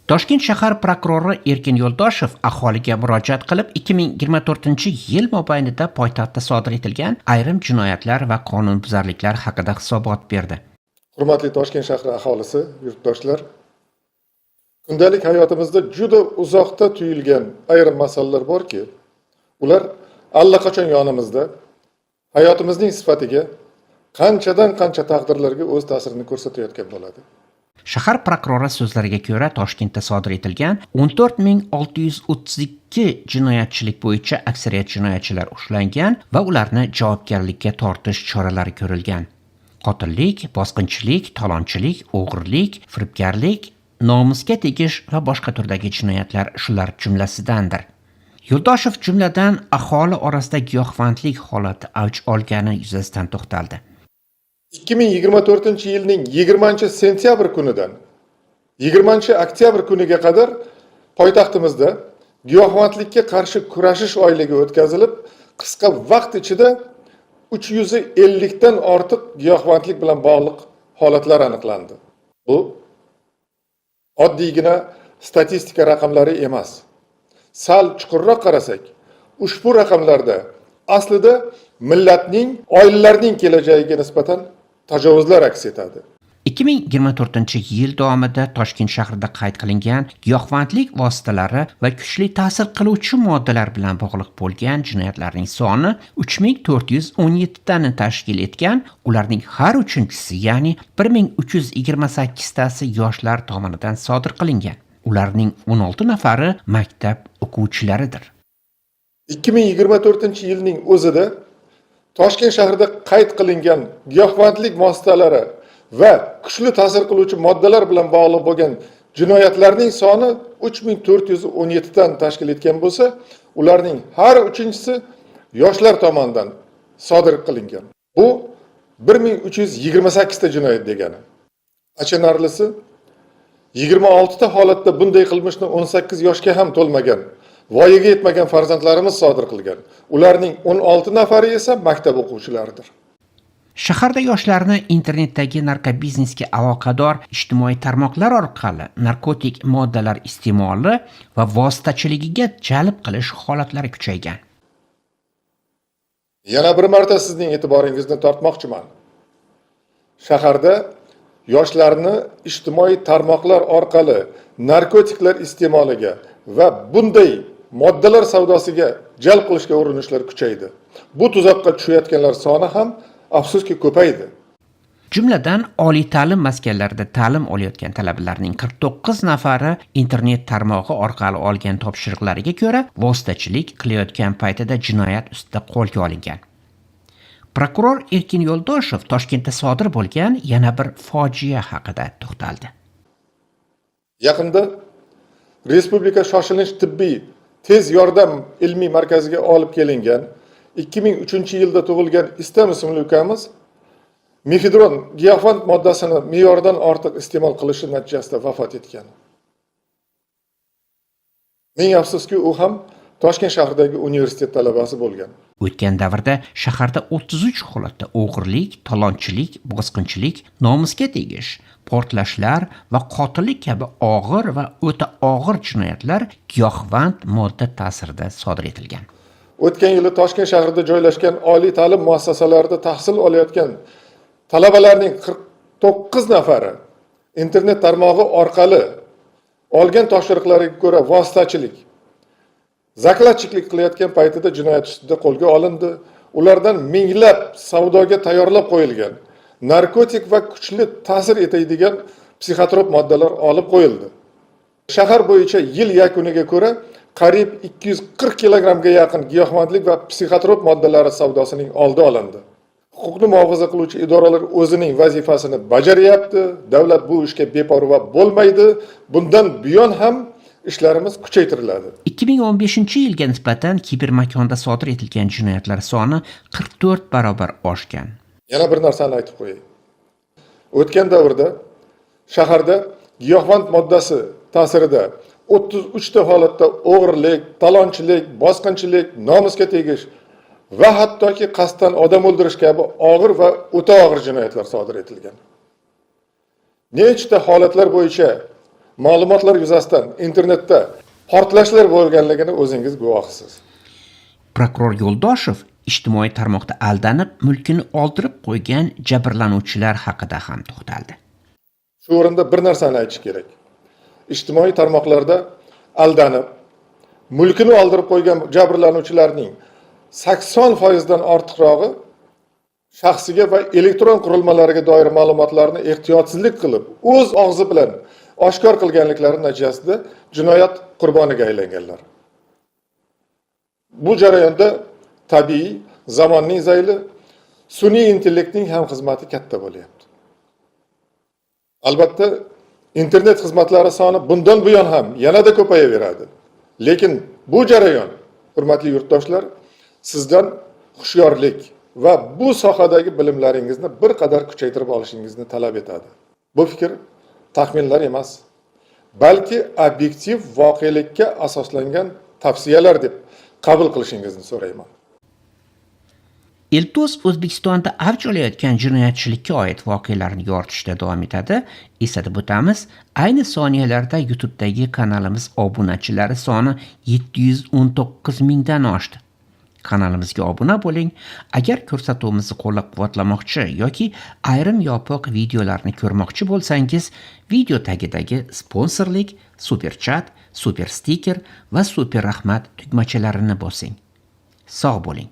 Toshkent shahar prokurori Erkin Yo'ldoshev aholiga murojaat qilib, 2024-yil mobaynida poytaxtda sodir etilgan ayrim jinoyatlar va qonunbuzarliklar haqida hisobot berdi. Hurmatli Toshkent shahri aholisi, yurtdoshlar, kundalik hayotimizda juda uzoqda tuyulgan ayrim masalalar borki, ular allaqachon yonimizda, hayotimizning sifatiga, qanchadan qancha taqdirlarga o'z ta'sirini ko'rsatayotgan bo'ladi. Shahar prokurori so'zlariga ko'ra, Toshkentda sodir etilgan 14 632 jinoyatchilik bo'yicha aksariyat jinoyatchilar ushlangan va ularni javobgarlikka tortish choralari ko'rilgan. Qotillik, bosqinchilik, talonchilik, o'g'irlik, firibgarlik, nomusga tegish va boshqa turdagi jinoyatlar shular jumlasidandir. Yo'ldoshev jumladan aholi orasida giyohvandlik holati avj olgani yuzasidan to'xtaldi. 2024 yilning 20 sentyabr kunidan 20 oktyabr kuniga qadar poytaxtimizda giyohvandlikka qarshi kurashish oyligi o'tkazilib, qisqa vaqt ichida 350 dan ortiq giyohvandlik bilan bog'liq holatlar aniqlandi. Bu oddiygina statistika raqamlari emas. Sal chuqurroq qarasak, ushbu raqamlarda aslida millatning, oilalarning kelajagiga nisbatan tajovuzlar aks etadi. 2024-yil davomida Toshkent shahrida qayd qilingan giyohvandlik vositalari va kuchli ta'sir qiluvchi moddalar bilan bog'liq bo'lgan jinoyatlarning soni 3417 tani tashkil etgan, ularning har uchinchisi, ya'ni 1328 tasi yoshlar tomonidan sodir qilingan. Ularning 16 nafari maktab o'quvchilaridir. 2024 yilning o'zida Toshkent shahrida qayd qilingan giyohvandlik vositalari va kuchli ta'sir qiluvchi moddalar bilan bog'liq bo'lgan jinoyatlarning soni 3417 tan tashkil etgan bo'lsa, ularning har uchinchisi yoshlar tomonidan sodir qilingan. Bu 1328 ta jinoyat degani. Achinarlisi, 26 ta holatda bunday qilmishni 18 yoshga ham to'lmagan, voyaga yetmagan farzandlarimiz sodir qilgan. Ularning 16 nafari esa maktab o'quvchilaridir. Shaharda yoshlarni internetdagi narkobiznesga aloqador ijtimoiy tarmoqlar orqali narkotik moddalar iste'moli va vositachiligiga jalb qilish holatlari kuchaygan. Yana bir marta sizning e'tiboringizni tortmoqchiman. Shaharda yoshlarni ijtimoiy tarmoqlar orqali narkotiklar iste'moliga va bunday moddalar savdosiga jalb qilishga urinishlar kuchaydi. Bu tuzoqqa tushayotganlar soni ham, afsuski, ko'paydi. Jumladan, oliy ta'lim maskanlarida ta'lim olayotgan talabalarning 49 nafari internet tarmog'i orqali olgan topshiriqlariga ko'ra vositachilik qilayotgan paytida jinoyat ustida qo'lga olingan. Prokuror Erkin Yo'ldoshev Toshkentda sodir bo'lgan yana bir fojia haqida to'xtaldi. Yaqinda Respublika shoshilinch tibbiy tez yordam ilmiy markaziga olib kelingan 2003 yilda tug'ilgan Istam ismli ukamiz mefedron giyohvand moddasini me'yordan ortiq iste'mol qilishi natijasida vafot etgan. Ming afsuski, u ham Toshkent shahridagi universitet talabasi bo'lgan. O'tgan davrda shaharda 33 holatda o'g'irlik, talonchilik, bosqinchilik, nomusga tegish, portlashlar va qotillik kabi og'ir va o'ta og'ir jinoyatlar giyohvand modda ta'sirida sodir etilgan. O'tgan yili Toshkent shahrida joylashgan oliy ta'lim muassasalarida tahsil olayotgan talabalarning 49 nafari internet tarmog'i orqali olgan topshiriqlariga ko'ra vositachilik, закладчик lik qilayotgan paytida jinoyat ustida qo'lga olindi. Ulardan minglab savdoga tayyorlab qo'yilgan narkotik va kuchli ta'sir etadigan psixotrop moddalar olib qo'yildi. Shahar bo'yicha yil yakuniga ko'ra qariyb 240 kilogrammga yaqin giyohvandlik va psixotrop moddalari savdosining oldi olindi. Huquqni muhofaza qiluvchi idoralar o'zining vazifasini bajaryapti. Davlat bu ishga beparvo bo'lmaydi. Bundan buyon ham ishlarimiz kuchaytiriladi. 2015 yilga nisbatan kibermakonda sodir etilgan jinoyatlar soni 44 barobar oshgan. Yana bir narsani aytib qo'yay. O'tgan davrda shaharda giyohvand moddasi ta'sirida 33 ta holatda o'g'irlik, talonchilik, bosqinchilik, nomusga tegish va hattoki qasddan odam o'ldirish kabi og'ir va o'ta og'ir jinoyatlar sodir etilgan. Nechta holatlar bo'yicha Ma'lumotlar yuzasidan internetda portlashlar bo'lganligini o'zingiz guvohisiz. Prokuror Yo'ldoshev ijtimoiy tarmoqda aldanib, mulkini oldirib qo'ygan jabrlanuvchilar haqida ham to'xtaldi. Shu o'rinda bir narsani aytish kerak. Ijtimoiy tarmoqlarda aldanib, mulkini oldirib qo'ygan jabrlanuvchilarning 80% dan ortiqrog'i shaxsiga va elektron qurilmalariga doir ma'lumotlarni ehtiyotsizlik qilib, o'z og'zi bilan oshkor qilganliklari natijasida jinoyat qurboniga aylanganlar. Bu jarayonda tabiiy zamonning zayli, sun'iy intellektning ham xizmati katta bo'lyapti. Albatta, internet xizmatlari soni bundan buyon ham yanada ko'payaveradi. Lekin bu jarayon, hurmatli yurtdoshlar, sizdan hushyorlik va bu sohadagi bilimlaringizni bir qadar kuchaytirib olishingizni talab etadi. Bu fikr taxminlar emas, balki obyektiv voqelikka asoslangan tavsiyalar deb qabul qilishingizni so'rayman. Eltuz O'zbekistonda avj olayotgan jinoyatchilikka oid voqealarni yoritishda davom etadi. Eslatib o'tamiz, ayni soniyalarda YouTube'dagi kanalimiz obunachilari soni 719 mingdan oshdi. Kanalimizga obuna bo'ling. Agar ko'rsatuvimizni qo'llab-quvvatlamoqchi yoki ayrim yopiq videolarni ko'rmoqchi bo'lsangiz, video tagidagi sponsorlik, super chat, super stiker va super rahmat tugmachalarini bosing. Sog' bo'ling.